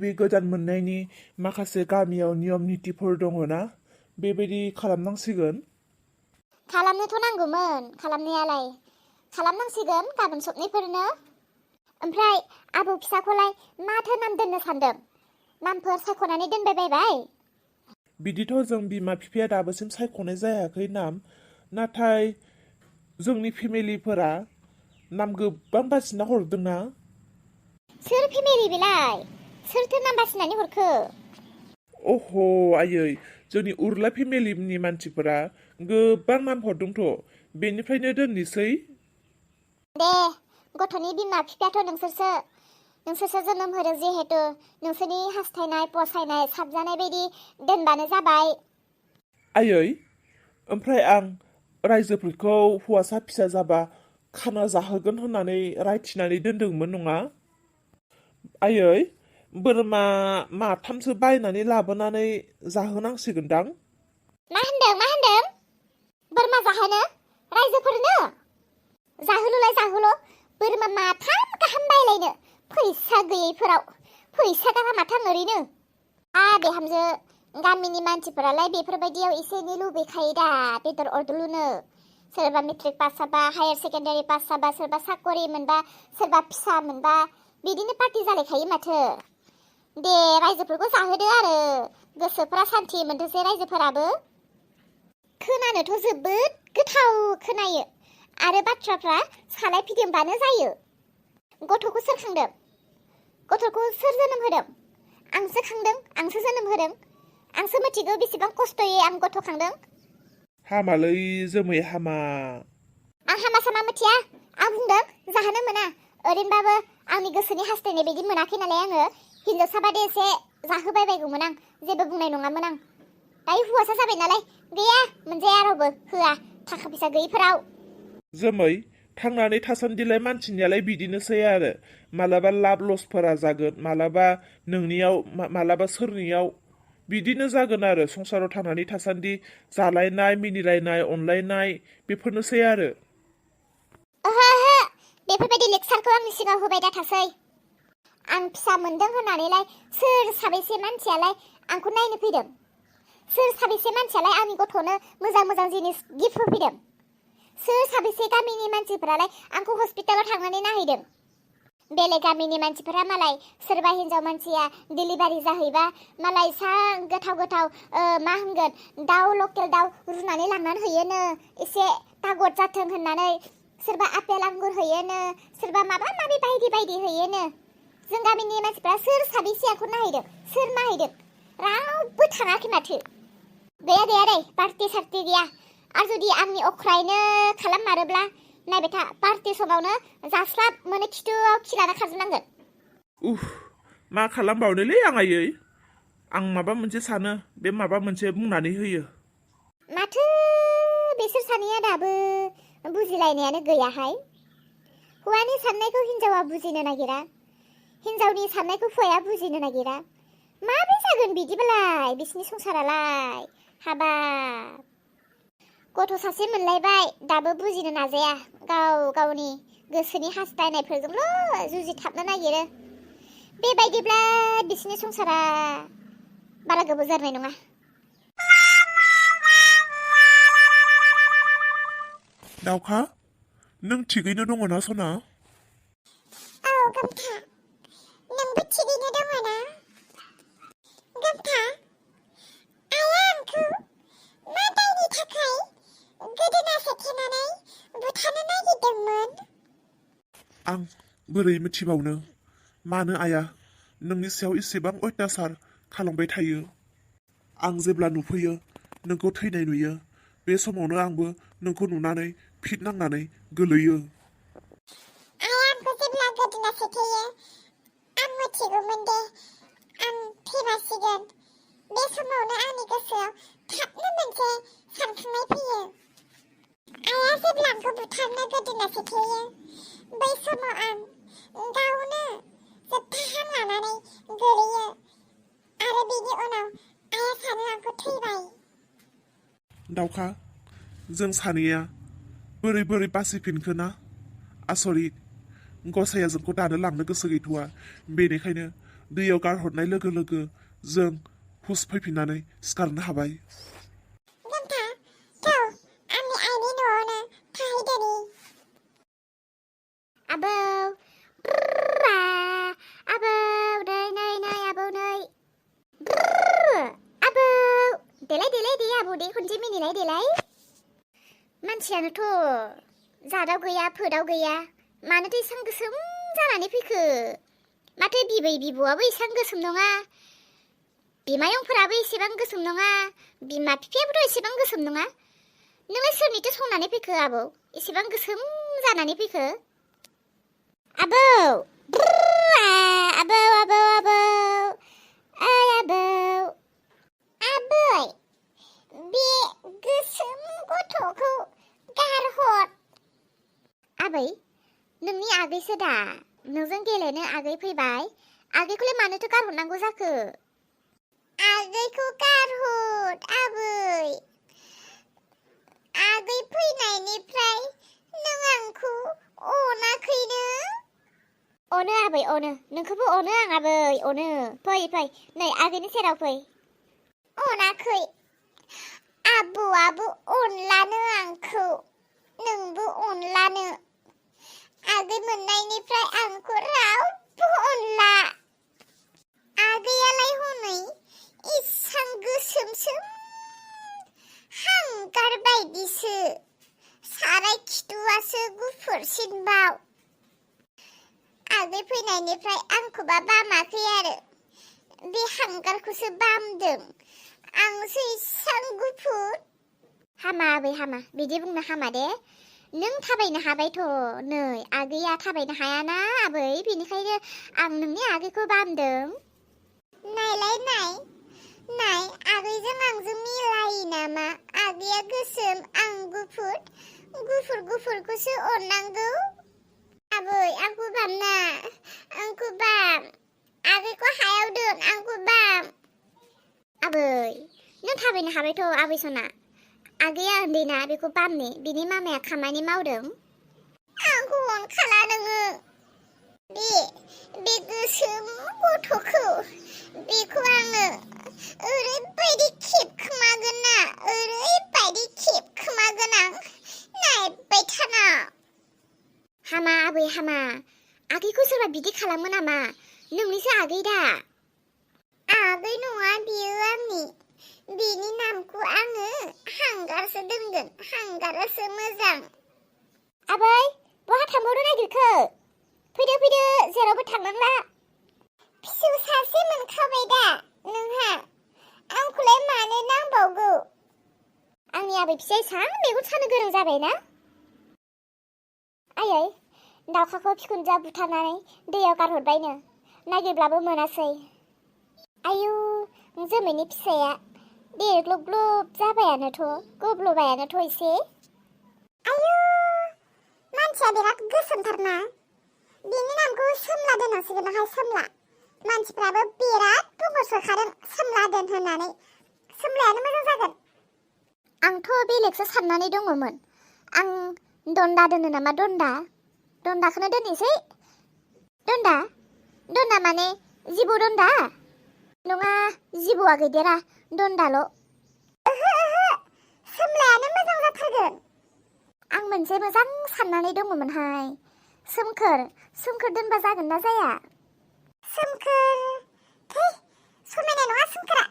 जुलि गोदान मोननायनि माखासे गामियाव नियम नितिफोर दङ ना बेबायदि खालामनांसिगोन खालामनोथ' नांगौमोन खालामनायालाय खालामनांसिगोन गाबोन सबनिफोरनो ओमफ्राय आबौ फिसाखौलाय माथो नाम दोननो सानदों नामफोर सायख'नानै दोनबाय बायबाय बिदिथ' जों बिमा बिफाया दाबोसिम सायख'नाय जायाखै नाम नाथाय जोंनि फेमिलिफोरा नाम गोबां बासिना हरदोंना सोर फेमिलि बेलाय सोरथो नाम बासिनानै हरखो अह' आयै जोंनि उरला फेमिलिनि मानसिफोरा गोबां नाम हरदोंथ' बेनिफ्रायनो दोननोसै दे गथ'नि बिमा बिफायाथ' नोंसोरसो जोनोम होदों जिहेतु नोंसोरनि हास्थायनाय फसायनाय साबजानाय बायदि दोनबानो जाबाय आयै ओमफ्राय आं रायजोफोरखौ हौवासा फिसा जाबा खाना जाहोगोन होननानै रायथिनानै दोनदोंमोन नङा आयै बोरमा माथामसो बायनानै लाबोनानै जाहोनांसिगोनदां मा होनदों बोरमा जाहोनो रायजोफोरनो जाहोल' बोरमा माथाम गाहाम बायलायनो फैसा गैयैफोराव फैसा गारा माथाम ओरैनो बेहामजो गामिनि मानसिफोरालाय बेफोरबायदियाव एसे एनै लुबैखायो दा बेदर अरदलुनो सोरबा मेट्रिक पास जाबा हायार सेकेन्डारि पास जाबा सोरबा साकरि मोनबा सोरबा फिसा मोनबा बिदिनो पार्टि जालायखायो माथो दे रायजोफोरखौ जाहोदो आरो गोसोफ्रा सान्थि मोनथोंसै रायजोफोराबो खोनानोथ' जोबोद गोथाव खोनायो आरो बाथ्राफ्रा सालाय फिदिंबानो जायो गथ'खौ सोर खांदों गथ'खौ सोर जोनोम होदों आंसो खांदों आंसो जोनोम होदों आंसो मिथिगौ बेसेबां खस्थ'यै आं गथ' खांदों हामालै जोमै हामा आं हामा सामा मिथिया आं बुंदों जाहोनो मोना ओरैनोबाबो आंनि गोसोनि हास्थायनाय बायदि मोनाखै नालाय आङो हिनजावसाबादि एसे जाहोबाय बायगौमोन आं जेबो बुंनाय नङामोन आं दायो हौवासा जाबाय नालाय गैया मोनजाया रावबो होआ थाखा फैसा गैयिफोराव जोमै थांनानै थासान्दिलाय मानसिनियालाय बिदिनोसै आरो मालाबा लाब लसफोरा जागोन मालाबा नोंनियाव मालाबा सोरनियाव बिदिनो जागोन आरो संसाराव थांनानै थासान्दि जालायनाय मिनिलायनाय अनलायनाय बेफोरनोसै आरो ओहो बेफोरबायदि लेक्सारखौ आंनि सिगाङाव होबाय दाथासै आं फिसा मोनदों होननानैलाय सोर साबैसे मानसियालाय आंखौ नायनो फैदों सोर साबैसे मानसियालाय आंनि गथ'नो मोजां जिनिस गिफ्ट होफैदों सोर साबैसे गामिनि मानसिफोरालाय आंखौ हस्पिटालाव थांनानै नायहैदों बेलेग गामिनि मानसिफोरा मालाय सोरबा हिनजाव मानसिया डिलिभारि जाहैबा मालाय सा गोथाव मा होनगोन दाउ लकेल दाउ रुनानै लांनानै होयोनो एसे तागद जाथों होननानै सोरबा आपेल आंगुर होयोनो सोरबा माबा माबि बायदि होयोनो जों गामिनि मानसिफोरा सोर साबैसे आंखौ नायहैदों सोर नायहैदों रावबो थाङाखै माथो गैया दै पार्टि सार्टि गैया आरो जुदि आंनि अख्रायैनो खालाममारोब्ला नायबाय था पार्टि समावनो जास्लाब मोनो खिथुआव खिलाना खारजोबनांगोन मा खालामबावनोलै आंयै आं माबा मोनसे सानो बे माबा मोनसे बुंनानै होयो माथो बिसोर सानैया दाबो बुजिलायनायानो गैयाहाय हौवानि साननायखौ हिनजावा बुजिनो नागिरा हिनजावनि साननायखौ हौवाया बुजिनो नागिरा माबोरै जागोन बिदिबालाय बिसिनि संसारालाय हाबा गथ' सासे मोनलायबाय दाबो बुजिनो नाजाया गावनि गोसोनि हास्थायनायफोरजोंल' जुजिथाबनो नागिरो बेबायदिब्ला बिसिनि संसारा बारा गोबाव जानाय नङा दावखा नों थिगैनो दङ ना सना औ गोमथा नोंबो थिगैनो दङ ना गोमथा आइया आंखौ मा दायनि थाखाय गोदोना सेथेनानै बुथारनो नागिरदोंमोन आं बोरै मिथिबावनो मानो आया नोंनि सायाव इसेबां अयथासार खालामबाय थायो आं जेब्ला नुफैयो नोंखौ थैनाय नुयो बे समावनो आंबो नोंखौ नुनानै फिट नांनानै गोलैयो आइया आंखौ जेब्ला गोदोना सेथेयो आं मिथिगौमोन दे आं थैमारसिगोन बे समावनो आंनि गोसोआव थाबनो मोनसे सानखांनाय फैयो आइया जेब्ला आंखौ बुथारनो गोदोना सेथेयो बै समाव आं गावनो जोबथा हां लानानै गोलैयो आरो बेनि उनाव आइया सानो आंखौ थैबाय दावखा जों सानैया बोरै बासिफिनखो ना आसरित गसाया जोंखौ दानो लांनो गोसो गैथ'वा बेनिखायनो दैयाव गारहरनाय लोगो लोगो जों हुस फैफिननानै सिखारनो हाबाय। आबौ आबौ नै आबौ नै आबौ देलाय दे आबौ दे खनसे मिनिलाय देलाय। मानसियानोथ' जादाव गैया फोदाव गैया मानोथो एसां गोसोम जानानै फैखो? माथो बिबै बिबौआबो एसां गोसोम नङा, बिमायंफोराबो एसेबां गोसोम नङा, बिमा बिफायाबोथ' एसेबां गोसोम नङा। नोंलाय सोरनिथो संनानै फैखो आबौ एसेबां गोसोम जानानै फैखो? आबौ आबौ आबौ आबौ ओइ आबौ आबै बे गोसोम गथ'खौ गारहर। आबै नोंनि आगैसो दा, नोंजों गेलेनो आगै फैबाय, आगैखौलाय मानोथो गारहरनांगौ जाखो? आगैखौ गारहर आबै, आगै फैनायनिफ्राय नों आंखौ अनाखैनो। अनो आबै अनो, नोंखौबो अनो आं आबै अनो। फै नै आगैनि सेराव फै। अनाखै, आबौआबो अनलानो आंखौ, नोंबो अनलानो। आगै मोननायनिफ्राय आंखौ रावबो अनला। आगैयालाय हनै इसां गोसोमसोम हांगार बायदिसो, साराय खिथुआसो गुफुरसिनबाव। आगै फैनायनिफ्राय आंखौबा बामाखै आरो, बे हांगारखौसो बामदों। आंसो इसां गुफुर। हामा आबै हामा, बिदि बुंनो हामा दे। नों थाबायनो हाबायथ', नै आगैया थाबायनो हायाना आबै, बेनिखायनो आं नोंनि आगैखौ बामदों। नायलाय नाय आगैजों आंजों मिलायो नामा? आगैया गोसोम आं गुफुर, गुफुरखौसो अननांगौ। आबै आंखौ बामना, आंखौ बाम, आगैखौ हायाव दोन, आंखौ बाम। आबै नों थाबायनो हाबायथ' आबै सना, आगैया उन्दैना बेखौ बामनि, बिनि मामाया खामानि मावदों। आंखौ अनखाला नोङो, बे गोसोम गथ'खौ, बेखौ आङो ओरैबायदि खेबखोमागोन ना, ओरैबायदि खेबखोमागोन आं, नायबाय थाना। हामा आबै हामा, आगैखौ सोरबा बिदि खालामो नामा? नोंनिसो आगै दा। आगै नङा बियो आंनि, बिनि नामखौ आङो हांगारसो दोनगोन, हांगारासो मोजां। आबै बहा थांबावनो नागिरखो? फैदो जेरावबो थांनांला। फिसौ सासे मोनखाबाय दा नोंहा, आंखौलाय मानो नांबावगौ? आंनि आबै फिसाया एसां मेगन सानो गोरों जाबायना। आयै दाउखाखौ फिखुनजा बुथारनानै दैयाव गारहरबायनो, नागिरब्लाबो मोनासै। आयु जोमैनि फिसाया देरग्लब जाबायानोथ', गब्ल'बायानोथ' एसे। आयु मानसिया बिराद गोसोमथारना, बिनि नामखौ सोमला दोननांसिगोनहाय, सोमला। मानसिफ्राबो बिराद बुंहरसोखादों सोमला दोन होननानै, सोमलायानो मोजां जागोन। आंथ' बेलेगसो साननानै दङमोन, आं दन्दा दोनो नामा, दन्दाखौनो दोननोसै। दन्दा माने जिबौ दन्दा नङा, जिबौआ गैदेरा, दन्दाल'। ओहो सोमलायानो मोजां जाथारगोन। आं मोनसे मोजां साननानै दङमोनहाय, सोमखोर दोनबा जागोन ना जाया? सोमखोर समायना नङा सोमखोरा,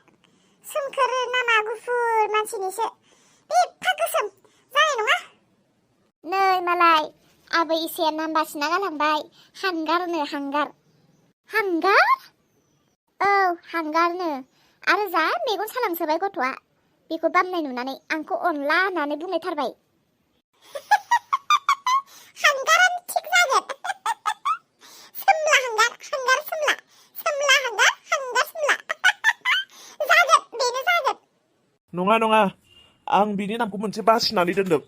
सोमखोर नामा गुफुर मानसिनिसो, बे एफा गोसोम जानाय नङा। नै मालाय आबै इसे नाम बासिना गालांबाय, हांगारनो हांगार। औ हांगारनो, आरो जा मेगन सालांसोबाय गथ'आ, बेखौ बामनाय नुनानै आंखौ अनला होननानै बुंलायथारबाय। हांगारानो थिग जागोन। सोमला हांगार सोमला, सोमला हांगार सोमला। जागोन, बेनो जागोन। नङा, आं बिनि नामखौ मोनसे बासिनानै दोनदों,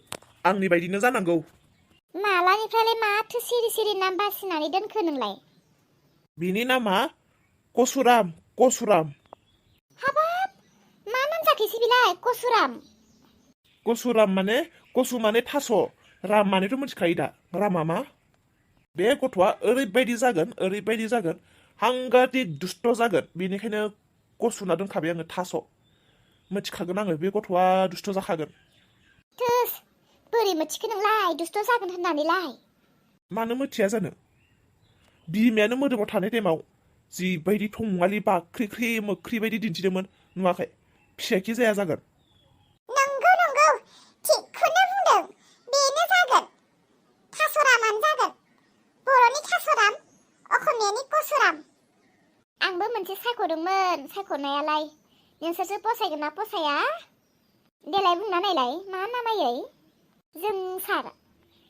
आंनि बायदिनो जानांगौ। मालानिफ्रायलाय माथो सिरि नाम बासिनानै दोनखो नोंलाय? बिनि नामा कसुराम। हाबाब मा नाम जाखोसै बिलाय कसुराम माने, कसु माने थास', राम मानेथ' मिथिखायो दा, रामा मा? बे गथ'आ ओरैबायदि जागोन हांगाटिक दुस्ट जागोन बेनिखायनो गसुना दोनखाबाय आङो थास' मिथिखागोन आङो बे गथ'आ दुस्ट जाखागोन थोस बोरै मिथिखो नोंलाय दुस्ट जागोन होननानैलाय मानो मिथिया जानो बिमायानो मोदोमाव थानाय टाइमाव जिबायदि थंगालि बाख्रिख्रि मोख्रि बायदि दिन्थिदोंमोन नुवाखै फिसाखि जाया जागोन नंगौ नंगौ थिगखौनो बुंदों बेनो जागोन थास'रामानो जागोन बर'नि थास'राम असमियानि कसुराम आंबो मोनसे सायख'दोंमोन सायख'नायालाय नोंसोरसो फसायगोन ना फसाया देलाय बुंना नायलाय मा नामायै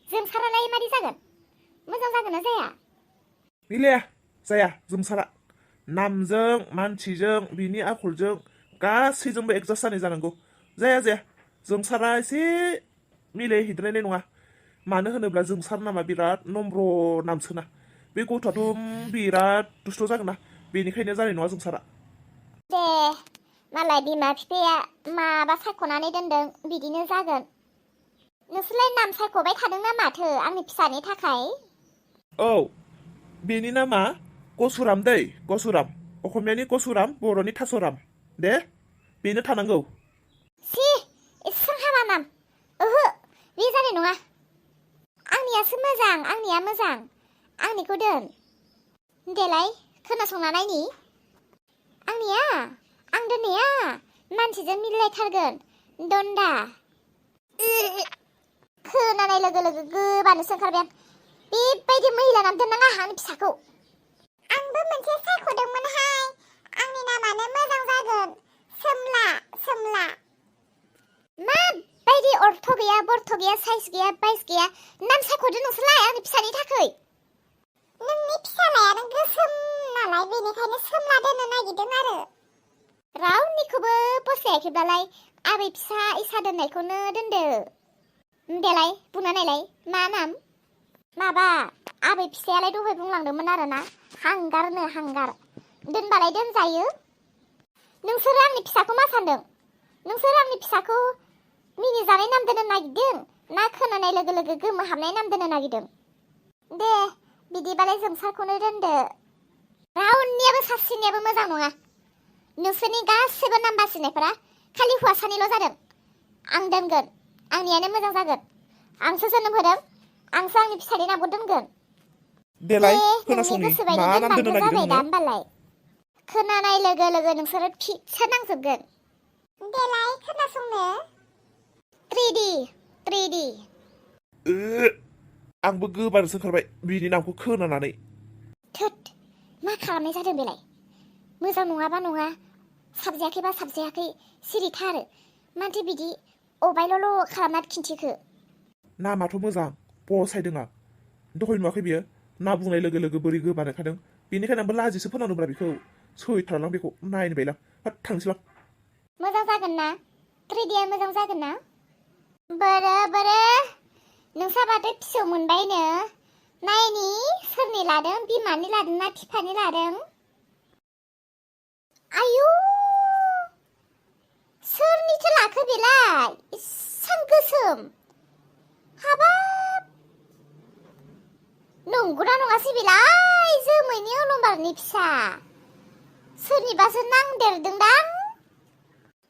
जोंसारालाय मादि जागोन मोजां जागोन ना जाया मिलाया जाया जोंसारा नामजों मानसिजों बिनि आखलजों गासैजोंबो एडजास्ट जानाय जानांगौ जाया जोंसारा एसे मिलायहैद्रायनाय नङा मानो होनोब्ला जोंसार नामा बिराद नम्र नामसोना बे गथ'आथ' बिराद दुस्ट जागोन ना बेनिखायनो जानाय नङा जोंसारा दे मालाय बिमा बिफाया माबा सायख'नानै दोनदों बिदिनो जागोन नोंसोरलाय नाम सायख'बाय थादों ना माथो आंनि फिसानि थाखाय औ बेनि नामा कसुराम दै कसुराम असमियानि कसुराम बर'नि थास'राम दे बेनो थानांगौ सि एसेबां हामा नाम ओहो बे जानाय नङा आंनियासो मोजां आंनिखौ दोन देलाय खोनासंना नायनि आंनिया आं दोननाया मानसिजों मिलायथारगोन दन्दा खोनानाय लोगो लोगो गोबानोसो ओंखारबाय आं बेबायदि महिला नाम दोननाङा आंनि फिसाखौ आंबो मोनसे सायख'दोंमोनहाय आंनि नामानो मोजां जागोन सोमला माबायदि अर्थ गैया बर्थ गैया साइज गैया बाइस गैया नाम सायख'दो नोंसोरलाय आंनि फिसानि थाखाय नोंनि फिसालायानो गोसोम नालाय बेनिखायनो सोमला दोननो नागिरदों आरो रावनिखौबो फसायाखैब्लालाय आबै फिसा इसा दोननायखौनो दोनदो देलाय बुंना नायलाय मा नाम माबा आबै फिसायालाय दहाय बुंलांदोंमोन आरोना हांगार दोनबालाय दोनजायो नोंसोरो आंनि फिसाखौ मा सानदों नोंसोर आंनि फिसाखौ मिनिजानाय नाम दोननो नागिरदों ना खोनानाय लोगो लोगो गोमोहाबनाय नाम दोननो नागिरदों दे बिदिबालाय जोंसारखौनो दोनदो रावनियाबो सासेनियाबो मोजां नङा नोंसोरनि गासैबो नाम बासिनायफोरा खालि हौवासानिल' जादों आं दोनगोन आंनियानो मोजां जागोन आंसो जोनोम होदों आंसो आंनि फिसानि नामखौ दोनगोन देलाय खोनासंनि मा नाम दोननो नागिरदों दा होमबालाय खोनानाय लोगो लोगो नोंसोरो फिक्सा नांजोबगोन देलाय खोनासंनो त्रिदि आंबो गोबानोसो ओंखारबाय बिनि नामखौ खोनानानै थोद मा खालामनाय जादों बेलाय मोजां नङाबा नङा साबजायाखैबा साबजायाखै सिरिथार माथो बिदि अबायल' खालामना खिन्थिखो नामाथ' मोजां फसायदों आं दहाय नुवाखै बियो ना बुंनाय लोगो लोगो बोरै गोबानो खादों बेनिखायनो आंबो लाजिसो फोनांदोंब्रा बेखौ सैथारलां बेखौ नायनो बायलां थांसैलां मोजां जागोन ना त्रिदिया मोजां जागोन ना बोरो नोंसाबाथाय फिसौ मोनबायनो नायनि सोरनि लादों बिमानि लादों ना बिफानि लादों आयु सोरनिथो लाखो बेलाय इसां गोसोम हाबाब नंगौना नङासै बेलाय जोमैनि अलंबारनि फिसा सोरनिबासो नांदेरदोंदां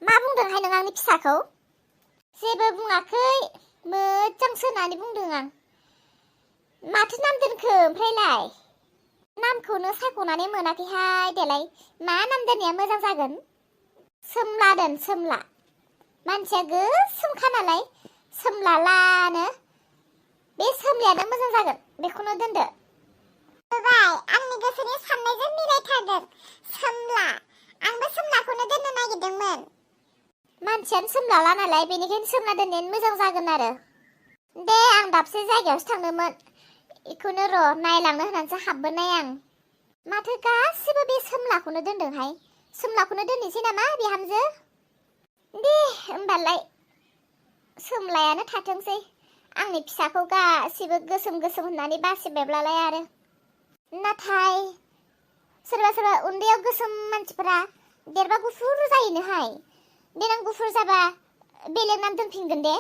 मा बुंदोंहाय नों आंनि फिसाखौ जेबो बुङाखै मोजांसो होननानै बुंदों आं माथो नाम दोनखो ओमफ्रायलाय नामखौनो सायख'नानै मोनाखैहाय देलाय मा नाम दोननाया मोजां जागोन सोमला दोन सोमला मानसिया गोसोमखा नालाय सोमलालानो बे सोमलायानो मोजां जागोन बेखौनो दोनदो आंनि गोसोनि साननायजों मिलायथारदों सोमला आंबो सोमलाखौनो दोननो नागिरदोंमोन मानसियानो सोमलाला नालाय बेनिखायनो सोमला दोननायानो मोजां जागोन आरो दे आं दाबसे जायगायावसो थांदोंमोन बेखौनो र' नायलांनो होननानैसो हाबबोनाय आं माथो गासिबो बे सोमलाखौनो दोनदोंहाय सोमलाखौनो दोननोसै नामा बिहामजो दे होमबालाय सोमलायानो थाथोंसै आंनि फिसाखौ गासिबो गोसोम होननानै बासिबायब्लालाय आरो नाथाय सोरबा उन्दैयाव गोसोम मानसिफोरा देरबा गुफुर जायोनोहाय देनां गुफुर जाबा बेलेग नाम दोनफिनगोन दे